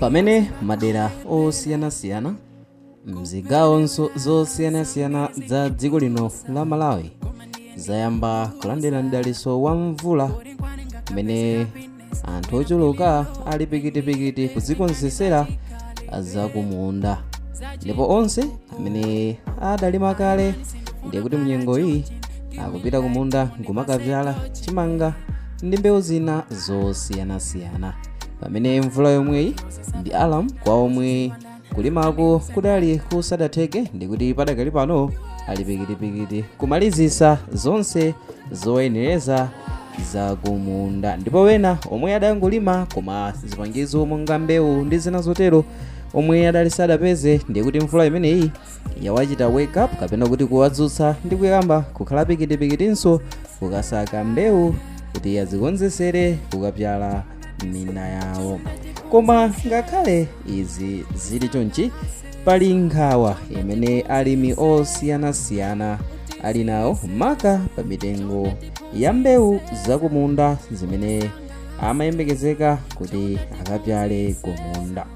Pamene madera osiyanasiyana mzigawonso zosiyanasiyana za dziko lino la Malawi zayamba kulandira mdaliso wa mvula, mmene anthu ochuluka ali pikitipikiti kudzikonzesera zakumunda, ndipo onse amene adalima kale ndiye kuti mnyengo iyi akupita kumunda nkumakabzala chimanga ndi mbewu zina zosiyanasiyana, pamene mvula yomweyi ndi alarm kwa omwe kulimako kudali kusadatheke, ndikuti padakali pano ali pikitipikiti kumalizisa zonse zoyenereza zakumunda. Ndipo wena omwe adangolima koma zipangizo monga mbewu ndi zina zotero omwe adali sadapeze, ndiye kuti mvula imeneyi yawachita wake up kapena kuti kuwadzutsa ndi kuyamba kukhala pikitipikitinso kukasaka mbewu kuti azikonzesere kukabzala minda yawo. Koma ngakhale izi zili chonchi, pali nkhawa imene alimi osiyanasiyana ali nawo, maka pa mitengo ya mbewu zakumunda zimene amayembekezeka kuti akabzale kumunda.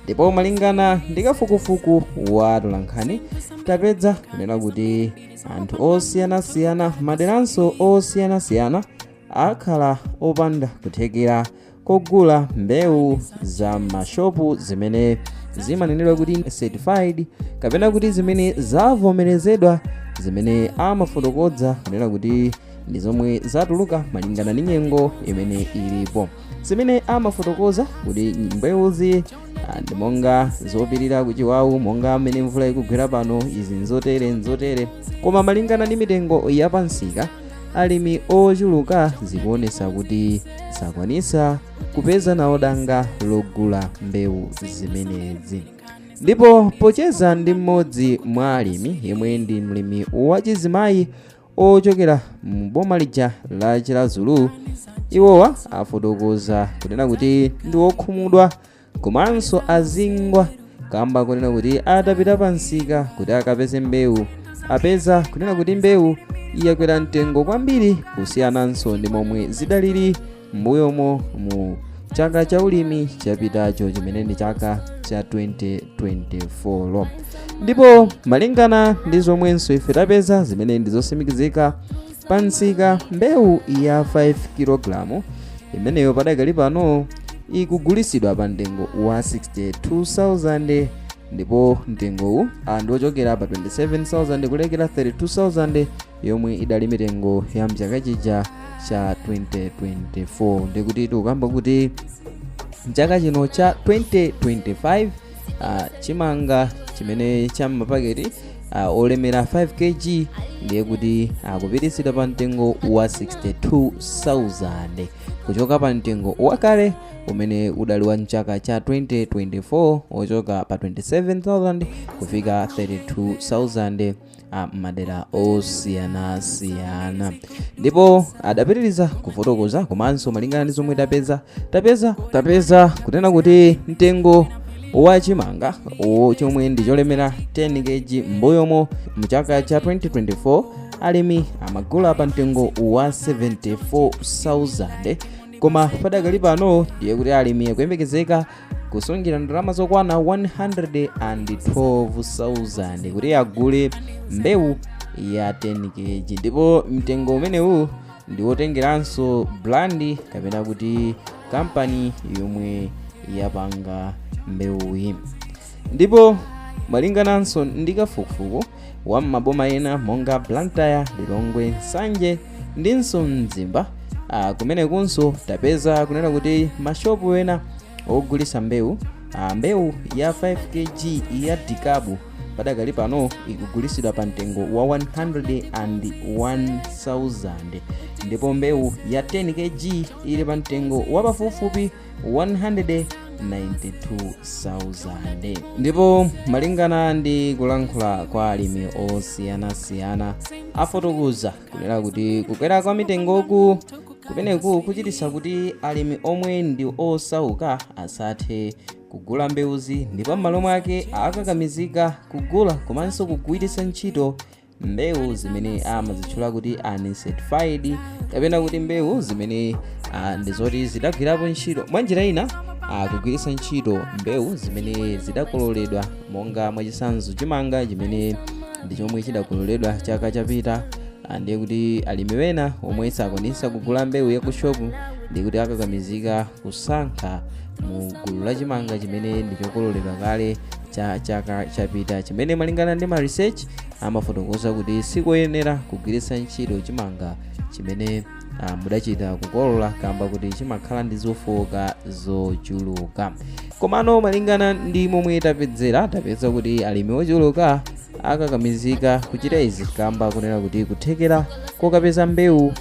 Ndipo malingana ndi kafukufuku wa atolankhani, tapeza kunena kuti anthu osiyanasiyana maderanso osiyanasiyana akhala opanda kuthekera kogula mbewu za mashopu zimene zimanenedwa kuti certified kapena kuti zimene zavomerezedwa, zimene amafotokoza kunena kuti ndi zomwe zatuluka malingana ndi nyengo imene ilipo, zimene amafotokoza kuti mbewuzi ndi monga zopirira kuchiwawu, monga mmene mvula ikugwera pano, izi nzotere nzotere. Koma malingana ndi mitengo yapansika, alimi ochuluka zikuonesa kuti sakwanisa kupeza nawo danga logula mbewu zimenezi. Ndipo pocheza ndi mmodzi mwa alimi, yemwe ndi mlimi wachizimayi ochokera mboma lija la Chiradzulu, iwowa afotokoza kunena kuti ndi wokhumudwa komanso azingwa kamba kunena kuti atapita pansika kuti akapeze mbewu, apeza kunena kuti mbewu yakwera mtengo kwambiri kusiyananso ndi momwe zidalili m'mbuyomo mu chaka cha ulimi chapitacho, chimene ndi chaka cha 2024. Ndipo malingana ndi zomwenso ife tapeza zimene ndi zotsimikizika pansika, mbewu ya 5 kg imeneyo padakali pano ikugulisidwa pa mtengo wa 62,000, ndipo mtengowu ndi ochokera pa 27,000 kulekera 32,000 yomwe idali mitengo ya mchaka chija cha 2024. Ndikuti tikukamba kuti mchaka chino cha 2025, chimanga chimene cha mapaketi olemera 5 kg ndiye kuti akupitisidwa pa mtengo wa 62,000 kuchoka pa mtengo wakale umene udali wa mchaka cha 2024 ochoka pa 27,000 kufika 32,000 madera osiyanasiyana. Ndipo adapitiriza kufotokoza, komanso malingana ndi zomwe tapeza kunena kuti mtengo wa chimanga chomwe ndi cholemera 10 kg, m'mbuyomo mchaka cha 2024 alimi amagula pa mtengo wa 74,000, koma padakali pano ndiye kuti alimi akuyembekezeka kusungira ndalama zokwana 112,000 kuti agule mbewu ya 10 kg. Ndipo mtengo umenewu ndi wotengeranso brand kapena kuti kampani yomwe yapanga mbewuyi. Ndipo malingananso ndi kafukufuku wa m'maboma ena monga Blantyre, Lilongwe, Nsanje ndinso Mzimba, kumenekunso tapeza kunena kuti mashopu ena ogulisa mbewu, mbewu ya 5 kg ya DEKALB padakali pano ikugulisidwa pa mtengo wa 101,000, ndipo mbewu ya 10 kg ili pa mtengo wa pafupifupi 192,000. Ndipo malingana ndi kulankhula kwa alimi osiyanasiyana, afotokoza kunena kuti kukwera kwa mitengoku kumeneku kuchititsa kuti alimi omwe ndi osauka asathe kugula mbewuzi, ndipo m'malo mwake akakamizika kugula komanso kugwiritsa ntchito mbewu zimene amazitchula kuti uncertified kapena kuti mbewu zimene ndi zoti zidagwirapo ntchito mwanjira ina. Kugwiritsa ntchito mbewu zimene zidakololedwa, monga mwachitsanzo chimanga chimene ndi chomwe chidakololedwa chaka chapita, ndiye kuti alimi wena omwe sakwanisa kugula mbewu ya kushopu ndi kuti akakamizika kusankha mu gulu la chimanga chimene ndi chokololedwa kale cha chaka chapita, chimene malingana ndi ma research amafotokoza kuti sikoyenera kugwiritsa ntchito chimanga chimene mudachita kukolola, kamba kuti chimakhala ndi zofowoka zochuluka. Komano malingana ndi momwe tapedzera, tapeza kuti alimi ochuluka akakamizika kuchita izi kamba kunena kuti kuthekera kokapeza mbewu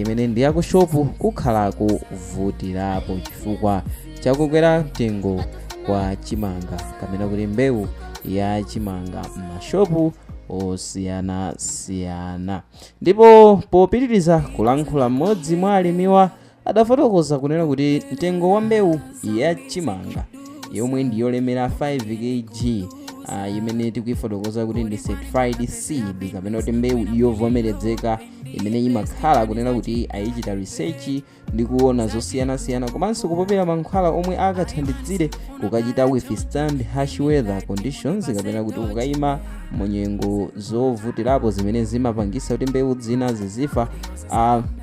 imene ndi yakushopu kukhala kuvutirapo chifukwa chakukwera mtengo kwa chimanga kapena kuti mbewu ya chimanga m'mashopu osiyanasiyana. Ndipo popitiriza kulankhula, mmodzi mwa alimiwa adafotokoza kunena kuti mtengo wa mbewu ya chimanga yomwe ndi yolemera 5 kg, imene tikuifotokoza kuti ndi certified seed kapena kuti mbewu yovomerezeka imene imakhala kunena kuti ayichita research ndi kuona zosiyanasiyana komanso kupopera mankhwala omwe akathandizire kukachita withstand harsh weather conditions kapena kuti kukayima mu nyengo zovutirapo zimene zimapangisa kuti mbewu zina zizifa,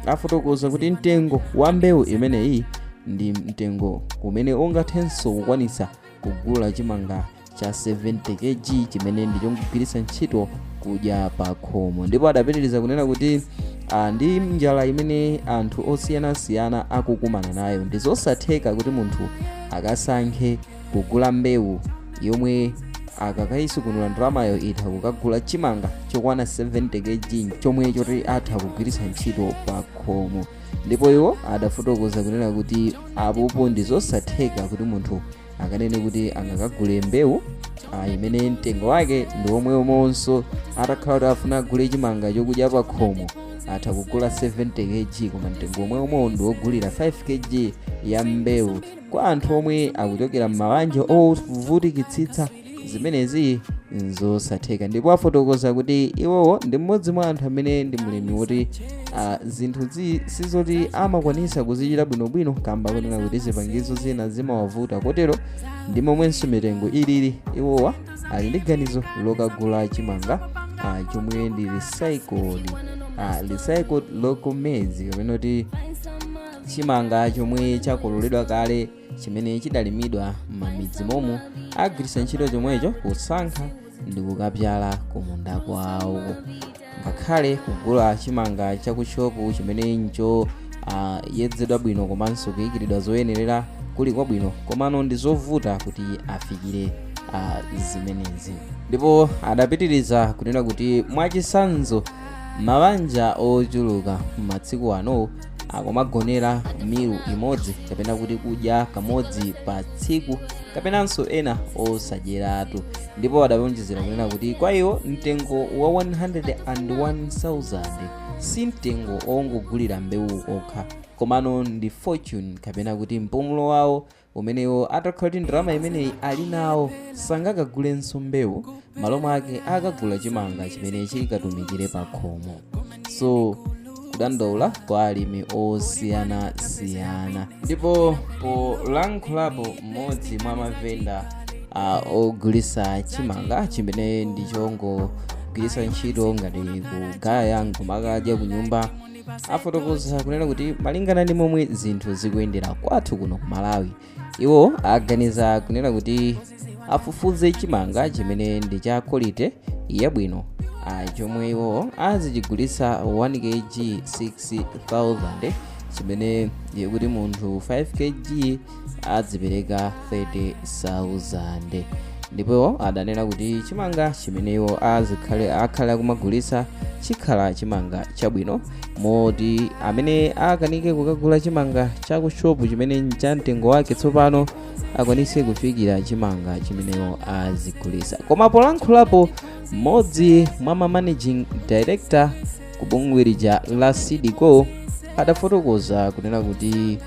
afotokoza kuti mtengo wa mbewu imeneyi ndi mtengo umene ungathenso kukwanisa kugula chimanga cha 70 kg chimene ndi chongogwiritsa ntchito kudya pa khomo. Ndipo adapitiriza kunena kuti ndi njala imene anthu osiyanasiyana akukumana nayo, ndi zosatheka kuti munthu akasankhe kugula mbewu yomwe akakayisukunula ndalamayo itha kukagula chimanga chokwana 70 kg chomwe choti atha kugwiritsa ntchito pa khomo. Ndipo iwo adafotokoza kunena kuti apopo ndi zosatheka kuti munthu akanene kuti angakagule mbewu imene mtengo wake ndi omweomonso atakhala kuti afuna agule chimanga chokudya pa khomo atha kugula 70 kg, koma mtengo omweomwewo ndi wogulira 5 kg ya mbewu. Kwa anthu omwe akuchokera m'mabanja ovutikitsitsa, zimenezi nzosatheka. Ndipo afotokoza kuti iwowo ndi mmodzi mwa anthu amene ndi mlimi woti zinthu sizoti amakwanisa kuzichita bwinobwino kamba kunena kuti zipangizo zina zimawavuta, kotero ndi momwenso mitengo ilili, iwowa ali ndi ganizo lokagula chimanga chomwe ndi recycled local maize kapena kuti chimanga chomwe chakololedwa kale chimene chidalimidwa m'mamidzi momwe agwiritsa ntchito chomwecho kusankha ndi kukapyala kumunda kwawo, ngakhale kugula chimanga chakushopu chimene ncho yedzedwa bwino komanso kuyikiridwa zoyenerera kuli kwabwino, komano ndi zovuta kuti afikire zimenezi. Ndipo adapitiriza kunena kuti mwachitsanzo mabanja ochuluka m'masiku ano akumagonera meal imodzi kapena kuti kudya kamodzi pa tsiku kapenanso ena osadyeratu. Ndipo adawonjezera kunena kuti kwa iwo mtengo wa 101,000 si mtengo ongogulira mbewu okha, komano ndi fortune kapena kuti mpumulo wawo umenewo atakhala kuti ndalama imeneyi ali nawo sangakagulenso mbewu, malo mwake akagula chimanga chimene chikatumikire pa khomo. So kudandaula kwa alimi osiyanasiyana. Ndipo polankhulapo mmodzi mwa mavenda ogulitsa chimanga chimene ndi chongogwiritsa ntchito ngati kugaya nkumakadya ku nyumba, afotokoza kunena kuti malingana ndi momwe zinthu zikuyendera kwathu kuno ku Malawi, iwo aganiza kunena kuti afufuze chimanga chimene ndi cha quality yabwino, chomwe iwo azichigulitsa 1 kg 6000, chimene ndiye kuti munthu 5 kg adzipereka 30,000. Ndipo adanena kuti chimanga chimene iwo azikhale akhale akumagulitsa chikhala chimanga chabwino, moti amene akanike kukagula chimanga chakushopu chimene cha mtengo wake tsopano akwanise kufikira chimanga chimeneyo azigulitsa. Koma polankhulapo mmodzi mwa ma managing director ku bungwe lija la Seed Co adafotokoza kunena kuti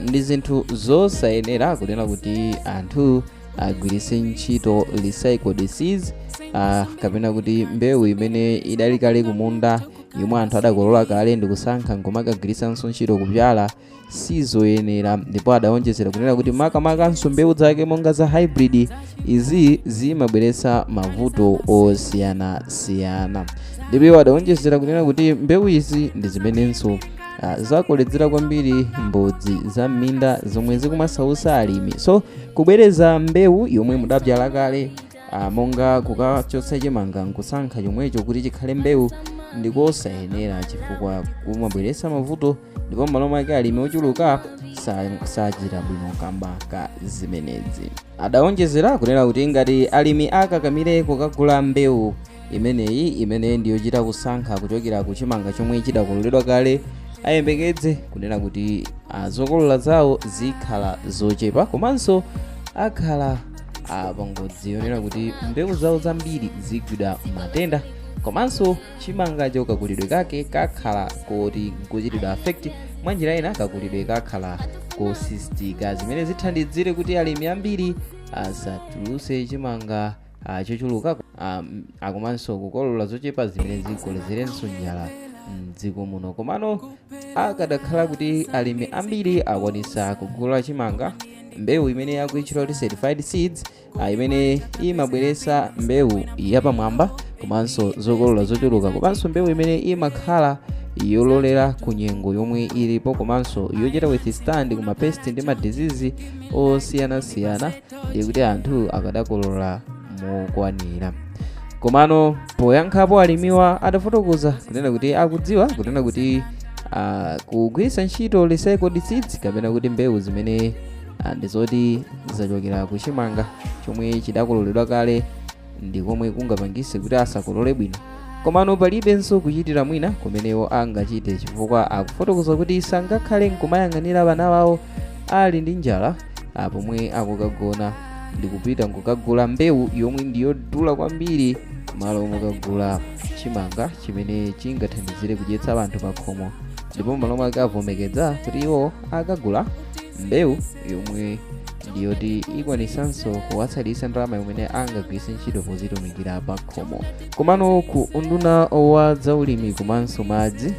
ndi zinthu zosayenera kunena kuti anthu agwiritse ntchito recycled seeds, kapena kuti mbewu imene idali kale kumunda. yomwe anthu adakolola kale ndikusankha nkumakagwiritsanso ntchito kubyala sizoyenera. Ndipo adawonjezera kunena kuti makamakanso mbewu zake monga za hybrid izi zimabweretsa mavuto osiyanasiyana. Ndipo iwo adawonjezera kunena kuti mbewu izi ndi zimenenso zakoledzera kwambiri mbodzi za m'minda zomwe zikumasautsa alimi. So kubwereza mbewu yomwe mudabyala kale, monga kukachotsa chimanga nkusankha chomwecho kuti chikhale mbewu, ndikosayenera chifukwa kumabweretsa mavuto, ndipo m'malo mwake alimi ochuluka sachita bwino kamba ka zimenezi. Adawonjezera kunena kuti ngati alimi akakamire kukagula mbewu imeneyi, imene ndiyochita kusankha kuchokera ku chimanga chomwe chidakololedwa kale, ayembekedze kunena kuti zokolola zawo zikhala zochepa, komanso akhala pangodzi yonena kuti mbewu zawo zambiri zigwidwa matenda, komanso chimangacho kakulidwe kake kakhala koti nkuchitidwa affect mwanjira ina, kakulidwe kakhala kosistika, zimene zithandizire kuti alimi ambiri asatuluse chimanga chochuluka, akomanso kukolola zochepa, zimene zikolezerenso njala mdziko muno. Komano akadakhala kuti alimi ambiri akwanisa kugula chimanga, mbewu imene yakuitchula kuti certified seeds, imene imabweretsa mbewu yapamwamba komanso zokolola zochuluka, komanso mbewu imene imakhala yololera ku nyengo yomwe ilipo, komanso yochita withstand ku mapest ndi ma disease osiyanasiyana, ndi kuti anthu akadakolola mokwanira. Komano poyankhapo alimiwa adafotokoza kunena kuti akudziwa kunena kuti kugwiritsa ntchito recycled seeds, kapena kuti mbewu zimene ndizoti zachokera kuchimanga chomwe chidakololedwa kale, ndi komwe kungapangise kuti asakolole bwino. Komano palibenso kuchitira mwina kumenewo angachite, chifukwa akufotokoza kuti sangakhale nkumayang'anira vana wawo ali ndi njala pomwe akukagona ndikupita nkukagula mbewu yomwe ndiyodula kwambiri malo mukagula chimanga chimene chingathandizire kudyetsa anthu pakhomo. Ndipo malo mwake avomekedza kuti iwo akagula mbewu yomwe ndiyoti ikwanisanso kuwatsalisa ndalama imene angagwiritse ntchito pozitumikira pakhomo. Komano ku unduna wa zaulimi komanso madzi,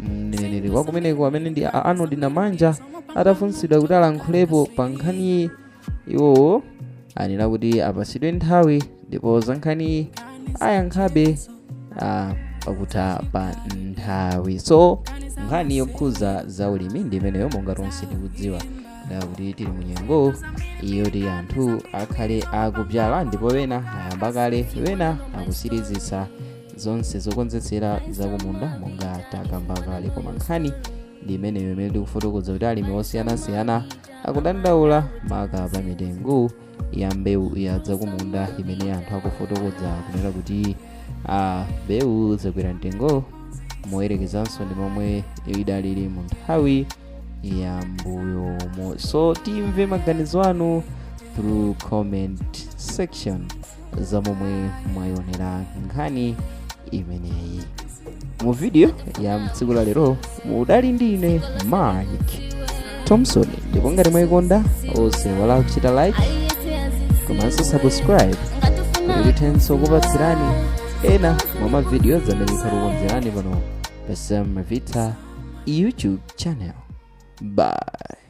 mneneri wa kumeneko amene ndi a Arnold Namanja atafunsidwa kuti alankhulepo pa nkhaniyi, iwowo anena kuti apasidwe nthawi ndipo za nkhaniyi ayankhabe pakutha pa nthawi. So nkhani yokhuza zaulimi ndi imeneyo. Monga tonse tikudziwa kuti tili munyengo iyoti anthu akhale akubyala, ndipo wena ayamba kale, wena akusirizitsa zonse zokonzetsera zakumunda monga takamba kale. Koma nkhani ndi imeneyo imene tikufotokoza kuti alimi osiyanasiyana akudandaula maka pa mitengo ya mbewu ya zakumunda, imene anthu akufotokoza kunena kuti mbewu zakwera mtengo moyerekezanso ndi momwe idalili mu nthawi ya mbuyomo. So timve maganizo anu through comment section za momwe mwayionera nkhani imeneyi. Mu video ya mtsiku la lero mudali ndine Mike Thompson, ndipo ngati mwayikonda osaiwala kuchita like komanso subscribe kuti tithenso kupatsirani ena mwa mavidiyo amene tikukonzerani pano pa Sam Mavita YouTube channel. Bye.